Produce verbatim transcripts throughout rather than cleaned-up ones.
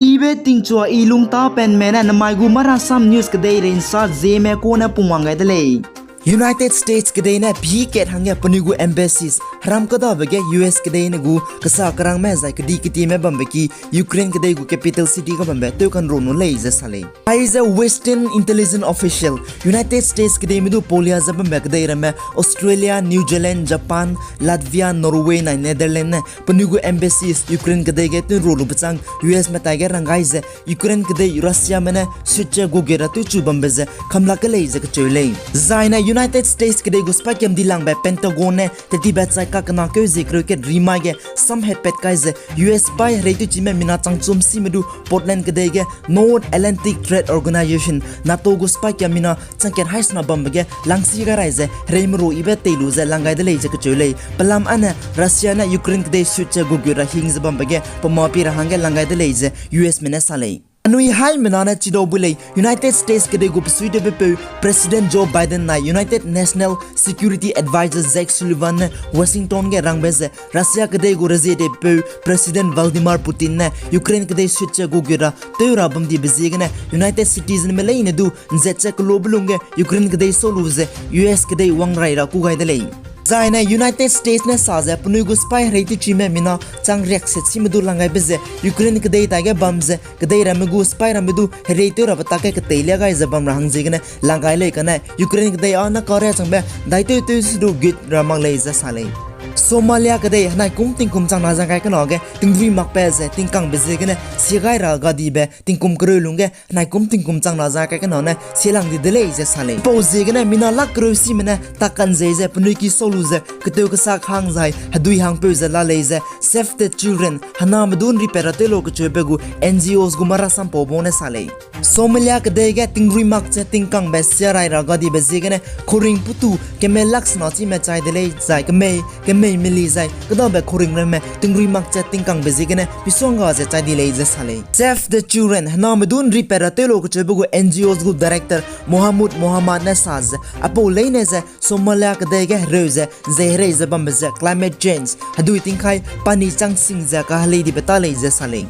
Ibe tingchua i lungtapenme ne namai gu Marasam News kedeirei nsa Zeme kune pungwang gai de lei. United States kedei ne pî kat hangge penui gu embassies heram kêdabe ge U S kedei ne gu kesa kerangme zai kedi ketieme bambe ki Ukraine kedei gu capital city ga bambe tewkanru nu lei ze sa lei. Aize Western intelligence official, United States kedeime du paulia ze bambe kedei ramme Australia, New Zealand, Japan, Latvia, Norway nai Netherlands ne penui gu embassies Ukraine kedei ge tewkanru lu bechâng U S metai ge rang gai ze Ukraine kedei Russiame ne sutche guge ra tewchu bambe ze kamlak ke lei ze kacheu lei. Zai ne United States kedei gu spy kiam dilangbe Pentagon ne tettibe chai kakena keu zie kereu kat rimai ge samhatpat kai ze U S spy herei tewchime mina changchum sime du Portland kedei ge North Atlantic Treaty Organization, NATO gu spy kiam mina changkat haisena bambe ge langsi gai rai ze herei meru ibe tei lu ze lang gai de lei ze kacheu lei. Pelam ane Russia ne Ukraine kedei sutche guge ra hing ze bambe ge pema pi ra hangge lang gai de lei ze U S me ne sa lei. Anui haimena ne chidau bu lei, United States kedei gu besuitewbepeu President Joe Biden nai United National Security Advisor Jake Sullivan ne Washington ge rangbe ze Russia kedei gu reziedepeu President Vladimir Putin ne Ukraine kedei sutche guge ra tew ra bamdibe ziegene United States me leine du nzat ze kelube lungge Ukraine kedei sau lu ze U S kedei wangrai ra kû gai de lei. Zai ne United States ne sa ze penui gu spy herei tewchime mina chang riakset sime du lang gaibe ze Ukraine kedei taige bam ze kedei ramme gu spy ramme du herei tew rabe tak ge keteilia gai ze bam ra hang ziegene lang gai lei kane Ukraine kedei â ne kariâ changbe daitew tew se du gut ra mak lei ze sa lei. Somalia kedei henai kum tingkum chang na zang gai kena ge tingrui makbe ze tingkangbe ziegene sie gai ra gadibe tingkum kereu lungge henai kum tingkum chang na zang gai kena ne sielang di de lei ze sa lei. Pau ziegene mina lak kereu sime ne tak kan zei ze penui ki sau lu ze ketew kesak hang zai hedui hangpeu ze la lei ze Save the Children, hename du nripat ra tew lau kecheube gu N G Os gu marasam pau bau ne sa lei. Somalia kedei ge tingrui mak ze tingkangbe sia rai ra gadibe ziegene kuring putu kemei lak sena chime chai de lei zai kemei, kemei meli zai kêdabe kuring ramme tingrui mak ze tingkangbe ziegene pisuangga ze chai di lei ze sa lei. Save the Children, hename du nripat ra tew lau kecheube gu N G Os gu director Mohamud Mohammad ne sa ze, aipau leine ze Somalia kedei ge hereu ze, ze herei ze bambe ze climate change, hedui tingkai pani chang sing ze kahelei dibe ta lei ze sa lei.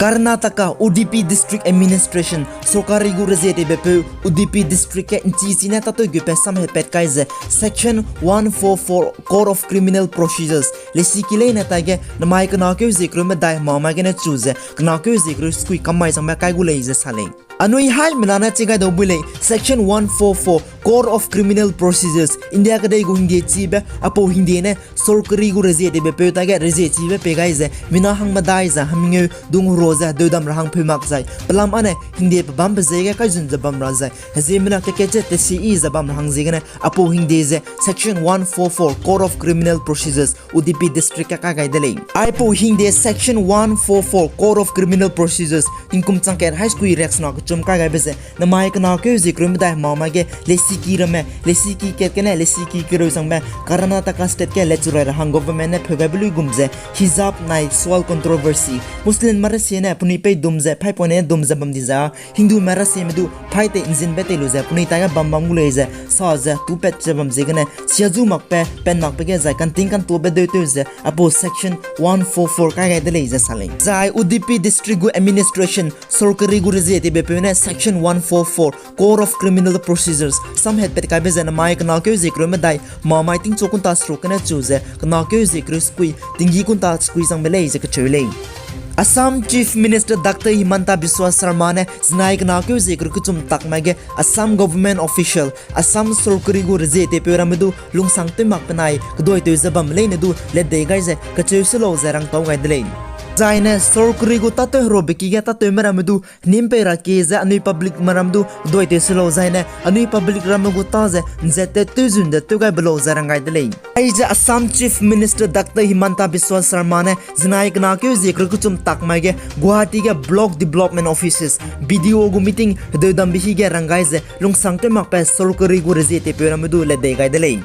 Karnataka, Udupi District Administration, sorkari gu rezietewbepeu Udupi District ge nchi chine tâtewgutbe samhepat kai ze Section one four four Code of Criminal Procedures lesiki leine taige namai kena keu zie kereu medai hemamai gene chu ze kena keu zie kereu sekui kammai changbe kai gu lei ze sa lei. Anui haimena ne chi gai dau bui lei, Section one four four Code of Criminal Procedures, India kedei gu hingdie chibe, aipau hingdie ne sorkari gu rezietewbepeu taige reziechibe pei gai ze mina hang medai ze hemengeu dung hero ze hedeudam ra hang peu mak zai pelam âne hingdie pebambe ziege kaizun ze bam ra zai heziemena kekat ze tesiyi ze bam ra hang ziegene aipau hingdie ze Section one four four Code of Criminal Procedures Udupi District ge kai gai de lei. Aipau hingdie Section one four four Code of Criminal Procedures tingkum chang kat hai sekui riaksena kechum kai gaibe ze namai kena keu zie kereu medai hemamai ge lesiki ramme, lesiki kat gene lesiki kereu changbe Karnataka State ge lechurai ra hang government ne pheu gaibe luigum ze hijab nai sexual controversy, Muslimme rasie ne penui pei dum ze phaipoine dum ze bam di za, Hindume rasieme du phai tei nzinbe tei lu ze penui taige bam bam gu lei ze sa ze tupat ze bam ziegene siazu makbe, pen makbe ge zai kanting kantuabe deuteu ze aipau Section one four four kai gai de lei ze sa lei. Zai Udupi District gu administration, sorkari gu rezietewbepeu ne Section one four four Code of Criminal Procedures samhepat kaibe ze namai kena keu zie kereu medai hemamai tingchu kunta seruk gene chu ze kena keu zie kereu sekui tinggi kunta sekui changbe lei ze kacheu lei. Assam Chief Minister Doctor Himanta Biswa Sarma ne zinai kena keu zie kereu kechum tak mai ge Assam government official, Assam sorkari gu rezietewpeu ramme du lungsang tew mak penai keduaitew ze bam leine du ledei gai ze kacheu se lau ze rangtau gai de lei. Zaine sorkari gu tâtew herobe ki ge tâtewme ramme du henimpei ra kie ze anui publicme ramme du keduaitew se lau zaine anui public ramme gu tâ ze nzat te tewzun ze tew gai be lau ze rang gai de lei. Aize Assam Chief Minister Doctor Himanta Biswa Sarma ne zinai kena keu zie kereu kechum tak mai ge Guwahati ge Block Development Offices, B D O gu meeting hedeudambe hi ge rang gai ze lungsang tew makbe sorkari gu rezietewpeu ramme du ledei gai de lei.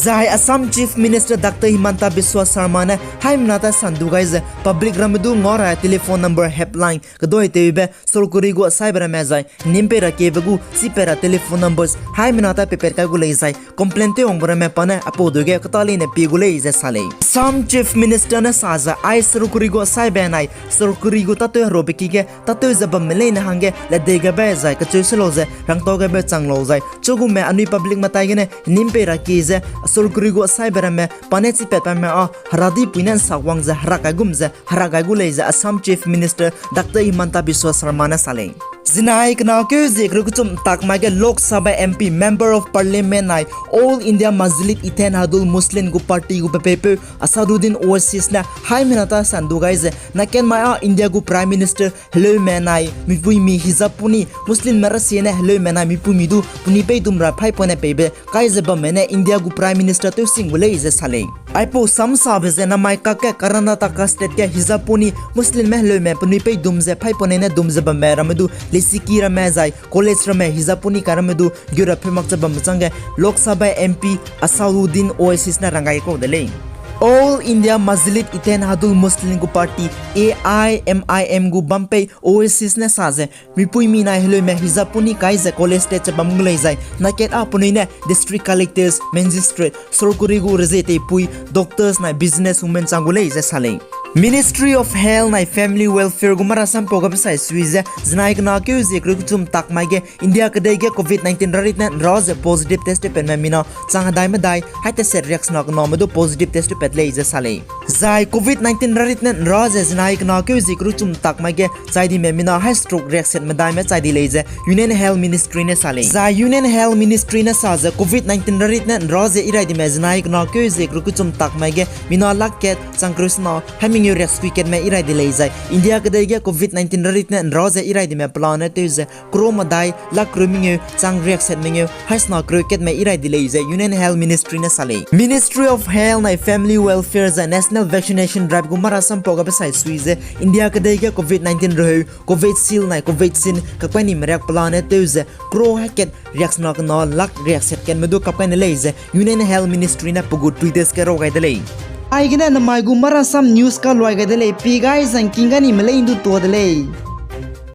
Zai Assam Chief Minister Doctor Himanta Biswa Sarma ne haimena ta sandu gai ze public ramme du ngau ra telephone number helpline kedoi tewbe sorkari gu asaibe ramme zai nimpei ra kiebe gu chipet ra telephone numbers haimena ta pepet kai gu lei zai complaint tew wangbe ramme pa ne apau dege keta leine pie gu lei ze sa lei. Assam Chief Minister ne sa ze ai sorkari gu asaibe nai sorkari gu tatew herobe ki ge tatew ze bamme leine hangge ledei gabe zai kacheu se lau ze rangtau gabe chang lau zai chugume anui public matai gene nimpei ra kie ze sorkari gu asaibe ramme pa ne chipet paime a heradi pui ne nsak wang ze herak gai gum ze herak gai gu lei ze Assam Chief Minister Doctor Himanta Biswa Sarma ne sa lei. Zinai kena keu zie kereu kechum tak mai ge Lok Sabha M P, Member of Parliament nai All India Majlis Ittehadul Muslim gu party gu pepeipeu Asaduddin Owaisi ne haimena ta sandu gai ze nakat mai a India gu Prime Minister heleume nai mipuimi hijab puni Muslimme rasie ne heleume nai mipuimi du penui peidum ra phaipoine peibe kai ze bamme ne India gu Prime Minister tewsing gu lei ze sa lei. Aipau samsabe ze namai kakge Karnataka State ge hijab puni Muslimme heleume penui peidum ze phaipoine ne dum ze bamme ramme du leisiki ramme zai college ramme hijab puni kai ramme du geu ra pheu mak ze bamme changge Lok Sabha M P Asaduddin Owaisi ne ranggai kau de lei. All India Majlis Ittehadul Muslim gu party, A I M I M gu bampei Owaisi ne sa ze mipuimi nai heleume hijab puni kai ze college state ze bam gu lei zai nakat a penui ne district collectors, magistrate, sorkari gu rezie teipui, doctors nai business women chang gu lei ze sa lei. Ministry of Health nai Family Welfare gu marasam pau gabe sai sui ze zinai kena keu zie kereu kechum tak mai ge India kedei ge covid nineteen rarit ne nra ze positive test tewpatme mina chang hedai medai hai teset riaksena kename du positive test tewpat lei ze sa lei. Zai covid nineteen rarit ne nra ze zinai kena keu zie kereu kechum tak mai ge chai dime mina hai stroke riakset medaime chai di lei ze Union Health Ministry ne sa lei. Zai Union Health Ministry ne sa ze covid nineteen rarit ne nra ze irai dime zinai kena keu zie kereu kechum tak mai ge mina lak kat chang kereu sena hai mengeu riaksekui katme irai di lei zai India kedei ge covid nineteen rarit ne nra ze irai dime pelane tew ze crore medai lak kereu mengeu chang riakset mengeu hai sena kereu katme irai di lei ze Union Health Ministry ne sa lei. Ministry of Health nai Family Welfare zai National Vaccination Drive gu marasam pau gabe sai sui ze India kedei ge covid nineteen reheu Covishield nai Covaxin kakai ni meriak pelane tew ze crore hai kat riaksena kena lak riakset katme du kap kai ne lei ze Union Health Ministry ne pe gu Twitter ge rau gai de lei. Aigene namai gu marasam news kaluai gai de lei, pi gai zangking ga ni melei ndu tua de lei.